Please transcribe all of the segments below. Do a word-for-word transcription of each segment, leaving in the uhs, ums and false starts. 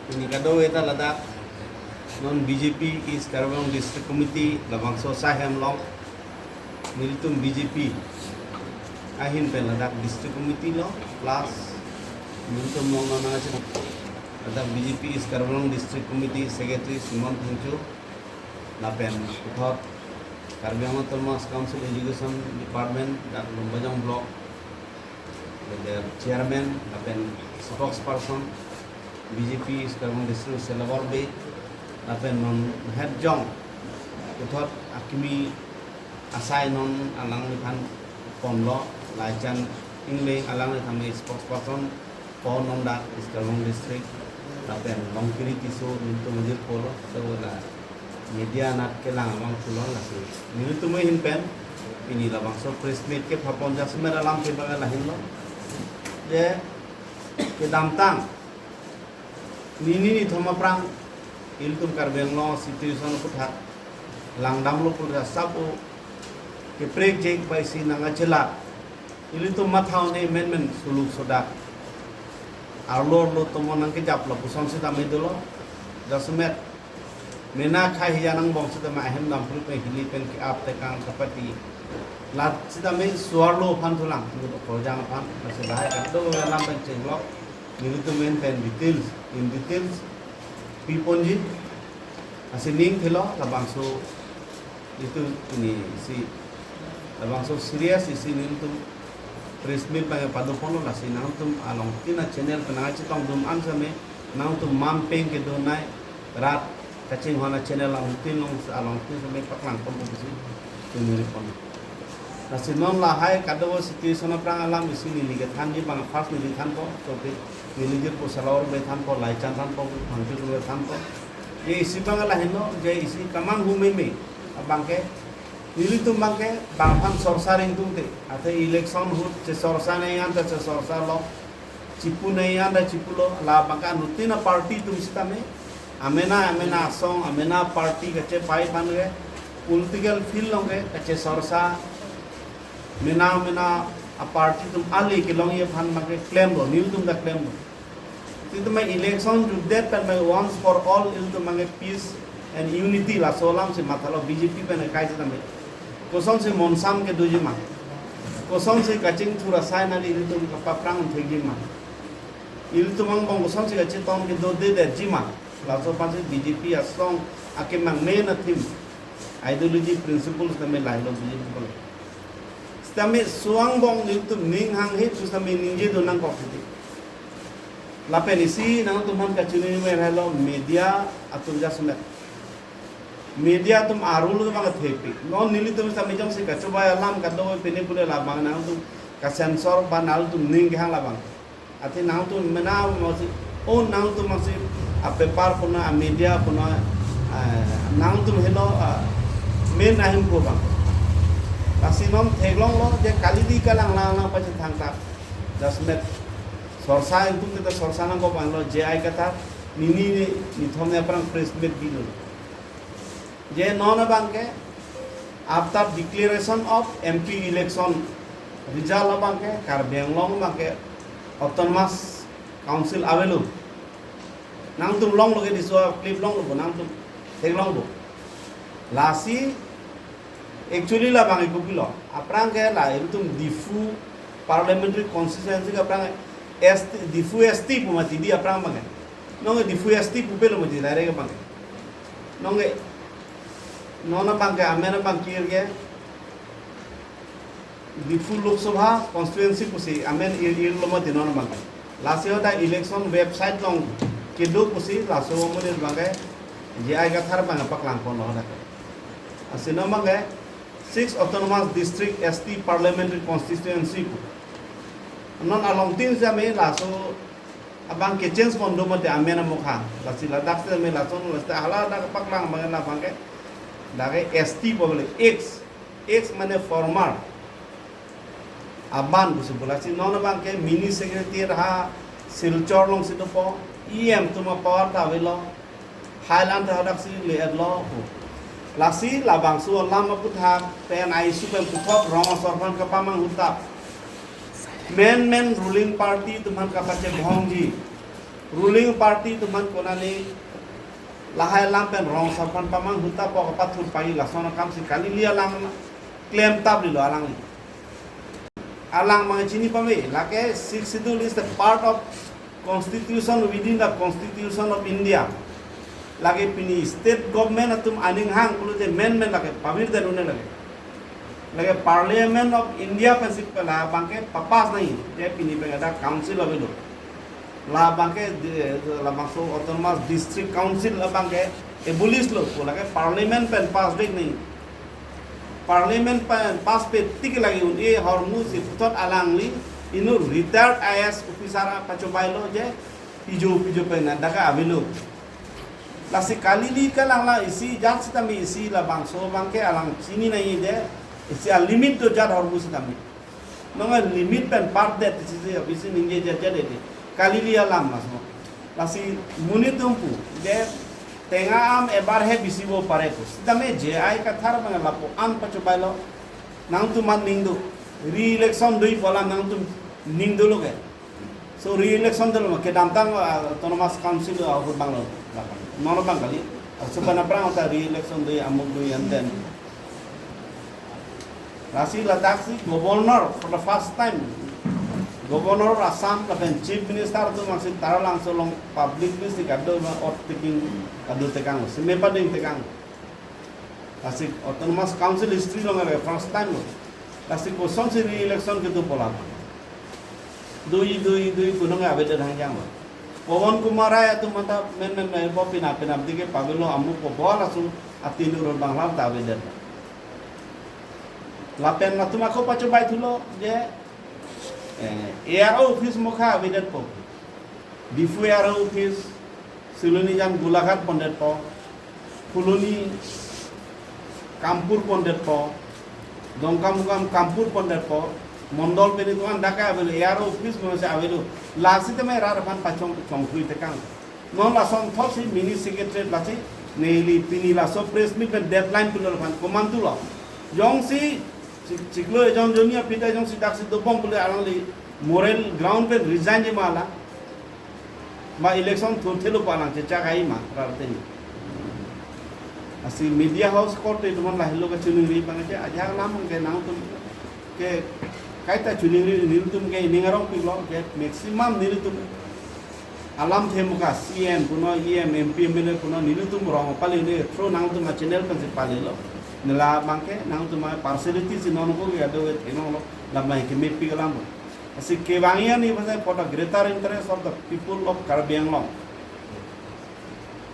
Pini kadokave ta ladak non B J P East Karbi Anglong District Committee labangso asai hem along nelitum B J P ahin pen ladak District Committee lo plus nelitum along non nangachin ladak B J P East Karbi Anglong District Committee Secretary Simon Phangcho lapen puthot Karbi Anglong Autonomous Council Education Department dak Lumbajong Block, lapen chairman lapen spokesperson B J P East Karbi Anglong District Selabor Bey lapen non het jong puthot akimi asai non alangliphan ponlo, Laichan Engleng alangli tame spokesperson pon non dak East Karbi Anglong District lapen Longkiri Tisso nelitum ajirpo lo, so la media anat kelang abang pulo lasi nelitum ahin pen pini labangso press meet kepapon jasemet alam ke bang lahin lo. Je kedamtang nini nithom aphrang ilitum Karbi Anglong situation aphuthak langdamlo pulo sabo keprekjek bai si nangkachelak. Ilitum matha un-e menmen suluk sodak arlo arlo tomon nangkejaplo puson sitame dolo. Jasemet mena khei hiya nangbong sitame ahem damphri pen hili pen ke-ap tekang kapati. Lat sitame suarlo aphan thulang, ngut okorjang aphan, lasi lahai kadokave alam pen chenglok, nelitum ahin pen details, in details piponji, lasi ning thelo, labangso itum ini si labangso serious isi nelitum press meet bang padoponlo, lasi nangtum alongtin a-channel pen nangchetongdun an sitame nangtum mampeng kedonei rat kachinghon a-channel alongtin along alongtin sitame paklangponpo pusi tumuri pon. Lasi non lahai kadokave situation aphrang alam isi neli kethanji bang, first neli thanpo, so ke neli jirpo Selabor Bey thanpo, Laichan thanpo, Phangcho Bey thanpo. Je isi bang lahin lo, je isi kemanghu meme abang ke nelitum bang ke bang aphan sorsa ringtung te. Athe election ahut chesorsa nai an ta chesorsa lo, chipu nai an ta chipulo, labang ke anuttin a-party atum sitame amena amena asong, amena party kachepai aphan ke political field along ke kachesorsa, mena mena a-party atum ale kelongji aphan bang ke klemlo, nelitum ta klemlo. Sitame election jutdet pen bang once for all ilitum bang peace and unity laso alam si mathalo B J P pen kai sitame. Kosonsi monsam kedoji ma? Kosonsi kachingthur asai nali ilitum kapaphrang thekji ma? Ilitum angbong kosonsi kachetong kedodedetji ma? Laso aphansi B J P asong akemang main a-theme, ideology, principles tame lahelo B J P pulo. Sitame suangbong nelitum ning hanghe pu sitame ningjedun nangkok siti. Lapen isi nangtum aphan kachinine lahelo media atum jasemet. Media atum arul ke bang thepi. Non nelitum sitame jongsi kachobai alam kadokave pine pule labang nangtum ka-censor ba nangtum ning kehang labang. Athe nangtum mena masi, oh nangtum masi a-paper puna, a-media puna, eh, nangtum helo, ah, main ahin ko bang. Lasi non theklonglo je kalidi kalanglang lang pachethang tak. Jasemet sorsa itum kita sorsa nangkok banglo J I Kathar nini nithom aphrang press meet bilo. Je non abang ke after declaration of M P election result abang ke Karbi Anglong abang ke Autonomous Council avelo. Nangtum longlo ke diso clip longlo bo, nangtum theklonglo. Lasi actually labang ikopilo. Aphrang ke la itum Diphu parliamentary constituency ke aphrang S T, Diphu S T pu mati di aphrang abang ke. Nonke Diphu S T pupelo mati direct abang ke. Nonke non abang ke amen abang kir ke Diphu Lok Sabha constituency pusi amen ir irlo mati non abang ke. Lasi hadak election website along kedo pusi laso amonit abang ke J I Kathar abang paklangponlo hadak. Lasi non abang ke six Autonomous District S T Parliamentary Constituency pu. Non alongtin sitame laso abang ke-change pon do mati amen amokha. Lasi ladak sitame lason lasi hala dak paklang abang labang ke dak ke S T pu le, ex, ex mane former. Aban pusi pu, lasi non abang ke mini secretary ha Silchar alongsi dopo, E M atum a-power ta avelo. Highland ta hadak si le-etlo pu. Lasi labangso alam aphuthak pen ai su pen puthot rong asor aphan kapamanghu tap. Main main ruling party atum aphan kapachebhongji. Ruling party atum aphan konane lahai alam pen rong asar aphan pamanghu tap apot kapathur pagi lason akam si kali li alam klem tap lilo alangli. Alang mang chini pame, lake Sixth Schedule is the part of constitution within the Constitution of India. Lake pini state government atum aning hang pulote amendment lake pavirdet un-e lake. Lake Parliament of India pensi la abangke papass nangji, je pini pen ada council avelo. La abangke di-, labangso Autonomous District Council abangke abolish lo, ko lake Parliament pen pass dek nangji. Parliament pen pass pe tik lake un-e ahormu si puthot alangli inut retired I A S officer apachobei lo je pijo pijo pen na daka avelo. Lasi kali li kalang la isi jat sitame isi labangso abangke alang chini nangji je isi a-limit do jat ahormu sitame. Nonga limit pen pardet isi isi isi ningje jat jat ede. Kali li alam laso. Lasi monit atum pu je Tenga Aam ebar hai bisi bo pare pu. Sitame J I Kathar abang lapu-an pachobei lo. Nangtum aning do. Re-election do-ik pu alam nangtum ning dolo ke. So re-election dolo ma kedamtang, ah, Autonomous Council, ah, ahut abang lo. Non abang kali. Aso pen aphrang ta re-election do-ik, amuk do-ik, and then. Lasi ladak si Governor for the first time, Governor Assam lapen Chief Minister atum si Taralangso along public meeting kadokave oath taking kadokave tekang, seme pading tekang. Lasi Autonomous Council history along ke first time lo. Lasi kosonsi re-election kedo pu alam. Do-ik, do-ik, do-ik, kunong avedet hangjang lo. Pawan Kumar Rai atum mata men men men bo pina pina dike pavelo, amuk po bo laso atin urun banglam ta avedet. Lapen latum ako pachobei thulo je, eh, A R O office mokha avedetpo. Diphu A R O office, Silonijan Golaghat pondetpo, Phuloni Kampur pondetpo, Dongkamukam Kampur pondetpo, mondol pen itum an daka avelo, A R O office mose avelo, lasi tame rat aphan pachong chongthui tekang. Non lason thot si mini secretariat lasi neli pini laso press meet pen deadline pulo aphan komantu lo. Jongsi chik-, chiklo ejon joni aphi ta jongsi daksi dobom pule alangli moral ground pen resign ji ma la. Ma election thurthelo pu alang chechak ai ma rarteng. Lasi media house korte itum an lahelo kachiningri abang je ajak alam ke nangtum ke kaita chiningri nelitum ke ning arong piklo ke maximum nelitum alamthe mokha C M punon, E M, M P, M L A punon nelitum rong pali ne through nangtum a-channel pensi palilo. Ne labangke nangtum a-partiality si non ko ya do et eno lo labang ke mepi alam. Lasi kevangji arni basa for the greater interest of the people of Karbi Anglong.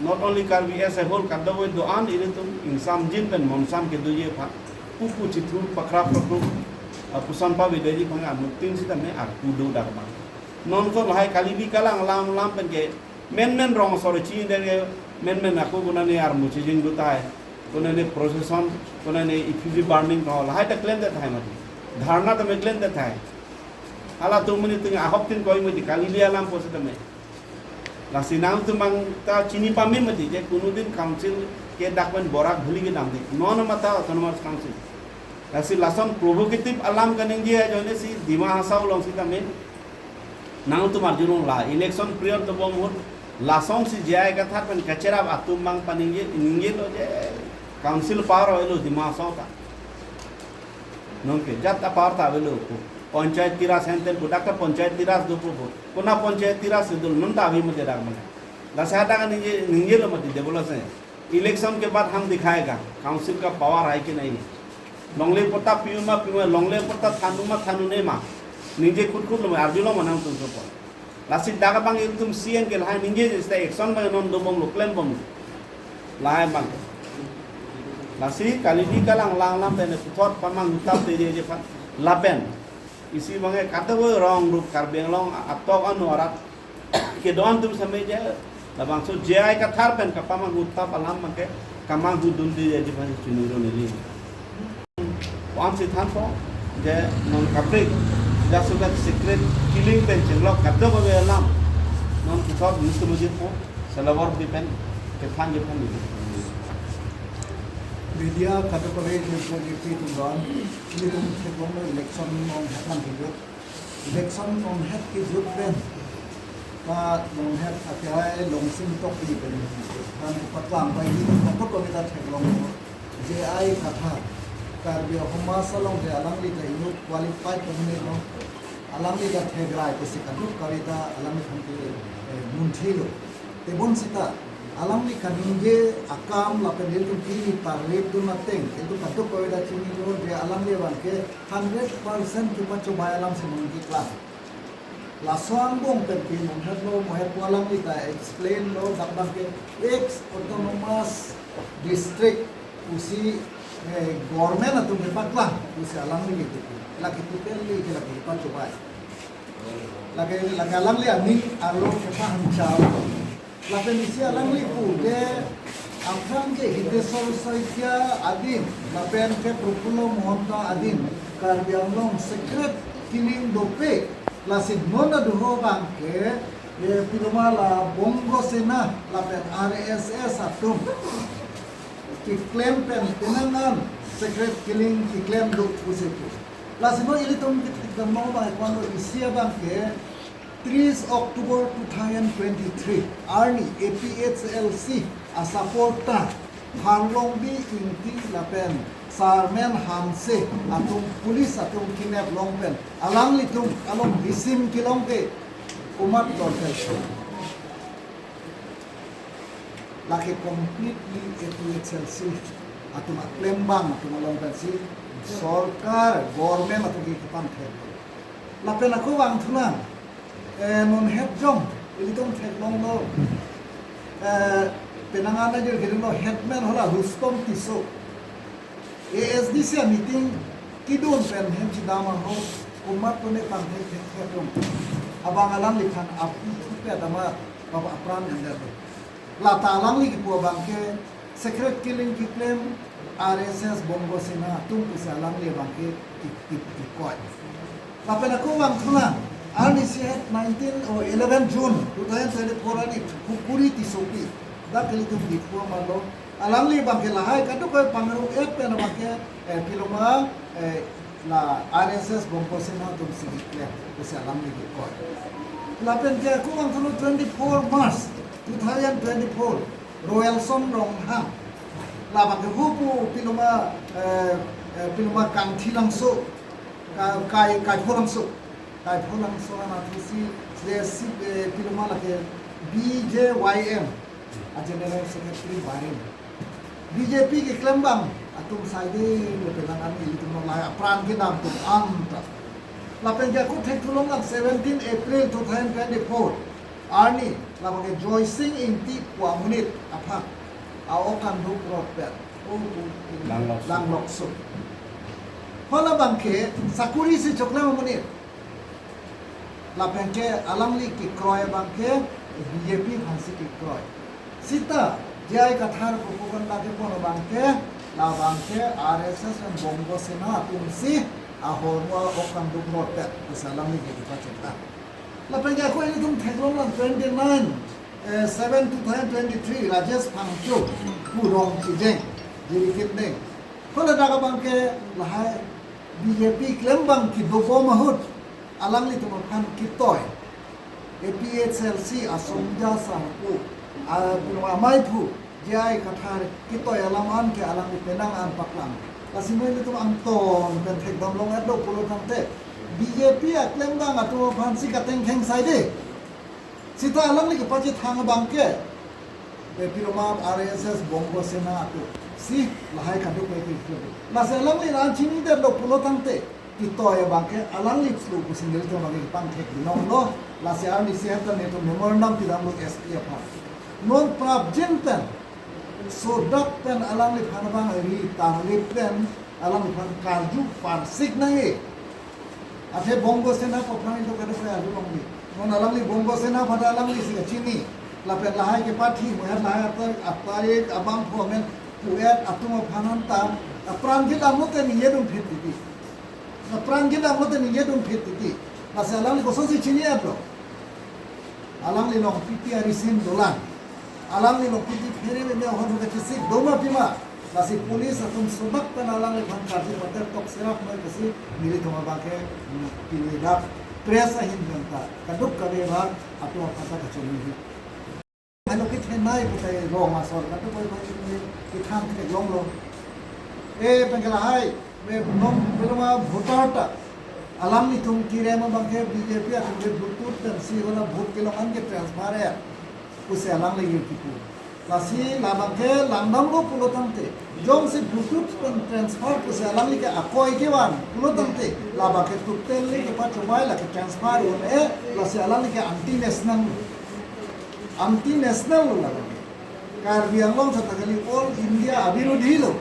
Not only Karbi as a whole, kadokave do-an ilitum ingsamjin pen monsam kedoji aphan pupu chithu pakra pakru, ah, puson pavedeji aphan anuttin sitame arpu do dak abang. Non ko lahai kali bi kalang lam lam pen ke men men rong asor chini dere men men ako konane armu chijing do tahai, konane procession, konane effigy burning ko lahai ta klemdet tahai mati. Dharna tame klemdet tahai. Halatum monit atum ahok tin koi mati kali li alam po sitame. Lasi nangtum abang ta chini pame mati je kunudin council ke dak pen borak bhuli kedam di. Non mata Autonomous Council. Lasi lason provocative alam kaningje ajoine si Dima Hasao along sitame nangtum arjulong la election period dobom ahut lasonsi J I Kathar pen kacherap atum abang paningje, ningjelo je council power avelo Dima Hasao ta. Non ke jat ta power ta avelo pu. Panchayati Raj henten pu, dak ta Panchayati Raj do pu pu. Konat Panchayati Raj si dolo, non ta ave mati dak mane. Lasi hadak ningje, ningjelo mati develop se. Election ke baad hum dikhayega, council ka power hai ki nahi. Longle patta piu ma piu ma, longle patta thanu ma thanu ne ma. Ningje khut khut lo ma, arjulong ma nangtum sopo. Lasi dak abang ilitum C N ke lahai ningje je sita action abang non dobom lo, klembom lo. Lahai abang. Lasi kali di kalang lang lam pen puthot pamanghu tap te je je phan. Lapen isi abang ke kadokave rong rup Karbi Anglong atok anu arat kedo-an atum sitame je labangso J I Kathar pen kapamanghu tap alam abang ke kamanghu dunde je je phan chuniro neli. Wan si thanpo je non kaprek jasugat secret killing pen chenglok kadokave alam non puthot nelitum ajirpo, salawar di pen kethan je phan neli. Media kadokave je po je pi tum don, nelitum theklong lo election non hetman kejut. Election non het kejut pen Nonhet akai Longsing Tokbi pen han paklang bai ni kotok ko kita theklong J I Kathar, Karbi Ahoma salong de alangli ta inut qualified pen ne lo. Alangli ta thekrai pusi kaduk kave ta alangli than ke, eh, munthi lo. Tebon seta alangli kaningje akam lapen ilitum pini parlip dun ateng ilitum kaduk kave ta chinilo de alangli abang ke hundred percent kepachobei alam si ningje klang. Laso angbong pen ke nonhet lo, mohet po alangli ta explain lo, dak abang ke ex autonomous district pusi, eh, government atum kepaklang pusi alangli ke, lake totally ke lake kepachobei. Lake, lake alangli aning arlo kepahancha. Lapen isi alangli pu ke aphrang ke Hitesh Saikia adin, lapen ke Prafulla Mahanta adin, Karbi Anglong secret killing dopik, lasi non aduho abang ke, eh, piloma la Bongo Sena, lapen R S S atum keklem pen penang an secret killing keklem do pusi pu. Lasi non ilitum kiti kiti mo ba kwando isi abang ke tris October two thousand twenty-three arni A P H L C asupporter Harlongbi Ingti lapen Sarmen Hanse atum police atum kidnap long pen alanglitum along risim kelong ke komat lor pen lake completely A P H L C atum aklembang atum along pensi sorkar government atum ke kepangthek. Lapen ako vangthu nang, eh, nonhet jong ilitum theklong lo, eh, penang an ajir kiri lo headman hala Rustom Tisso. A S D C meeting kedun pen hem chidam ahut komat tone pangthek thek thek rong. Abang alangliphan api thupe adama baba apran ender. Lata alangli kipu abang ke secret killing keklem R S S Bongo Sena atum pusi alangli abang ke ki, ki, kikoi. Lapen ako vangthu nang, arni isi het nineteen o eleven June two thousand twenty-four arni Khukuri Tissopi, dak ilitum Diphu amalo, alangli abang ke lahai kaduk kave pangrum-et pen abang ke, eh, piloma, eh, la R S S Bongo Sena atum si keklem pusi alangli kikoi. Lapen ke ako vangthu nang twenty-four March two thousand twenty-four, Royalson Ronghang, labang ke hupu piloma, eh, eh, piloma Kangthilangso, Ka-, Kai, Kaipholangso, Kaipholangso anatthu si, si, eh, piloma lake B J Y M a General Secretary barim. B J P keklembang atum saide lo penang an ilitum lahai apran kedam atum anta. Lapen ke ako thekthulong lang seventeen April two thousand twenty-four arni labang ke Joysing Ingti pu amonit aphan a-ok kanduk rot pen o Langlokso. Langlokso. Hala abang ke sakuri si choklem amonit. Lapen ke alangli kekroi abang ke B J P aphansi kekroi. Seta J I Kathar propagan lake pon abang ke, labang ke R S S pen Bongo Sena atum si ahormu a-ok kanduk rot pen pusi alangli ke kepachethang. Lapen ke ako ilitum theklong lang twenty-nine, eh, seven two thousand twenty-three, Rajesh Phangcho pu rong chijeng, Jirikindeng. Hala dak abang ke lahai B J P klembang kedobom ahut alanglitum aphan kitoi A P H L C asongja sangpu, a, piloma amaiphu J I Kathar kitoi alam an ke alangli penang an paklang. Lasi non ilitum angton pen thekdam long-et lo pulo tangte B J P aklembang atum aphansi katengkheng saide. Seta alangli kepachethang abang ke, eh, piloma R S S Bongo Sena atum si lahai kaduk pai ke. Lasi alangli ran chinidetlo pulo tangte kitoi abang ke alangli chlo pusi nelitum abang ke pangthek binong lo. Lasi arni isi het ta netum memorandum pidamlo S P aphan. Non prapjin pen sodak pen alangliphan abang ri tarlip pen alangliphan karju parsik nangji. Athe Bongo Sena pu aphrang ilitum kaduk kave arjulongji. Non alangli Bongo Sena pu ta alangli si kachini. Lapen lahai kepathi, moher lahai atar, atarik abangphu amen pu-et atum aphan anta apran kedam lote ningjedun phit titi. Apran kedam lote ningjedun phit titi. Lasi alangli kosonsi chini-etlo? Alangli along P T R isin dolang. Alangli along P T phere me ahon kachisik doma pima. Lasi police atum sodak pen alangliphan karju pater tok serap noi pusi nelitum abang ke, mm, pini dak press ahin pen ta kaduk kave abang atum aphan ta kachoningri. Halo kethenei putai rong asor katu koi koi ni kethang theklonglo. Eh, pen ke lahai, me non beloma voter ta alanglitum kirem abang ke B J P atum ke Bluetooth pen si wala vote kelong an ke transfer ya pusi alangli kipu. Lasi labang ke langdamlo pulo tangte, jongsi Bluetooth pen transfer pusi alangli ke akoi kevan pulo tangte, labang ke totally kepachobei, lake transfer un-e, lasi alangli ke anti national, anti national lo labang ke. Karbi Anglong seta kali, all India abirudhi lo.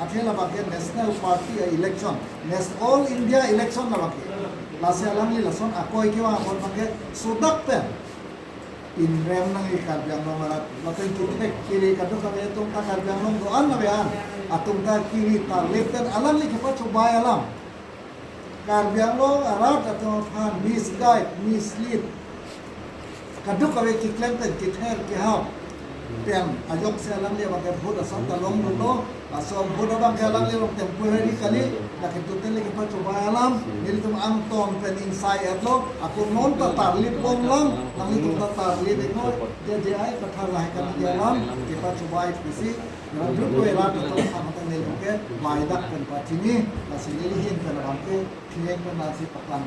Athe labang ke national party a-election, nas-, all India election labang ke. Lasi alangli lason akoi kevan apot abang ke sodak pen inrem nangji Karbi Anglong arat. Lapen kithek kiri kadokave atum ta Karbi Anglong do-an ave an. Atum ta kiri tarlip pen alangli kepachobei alam. Karbi Anglong arat atum aphan misguide, mislead, kadokave keklem pen kether kehap pen ajok si alangli abang ke vote asap ta longlo. Laso vote abang ke alangli along temporary kali, lake totally kepachobei alam, nelitum angton pen ingsai-etlo, ako non ta tarlip bom lang, nanglitum ta tarlip iknoi, dia dia ai kathar lahai kan dia alam, kepachobei pusi, rat rat koi rat atum aphan ta nelitum ke baidak pen pachini, lasi neli ahin pen abang ke, thirek pen lasi paklang.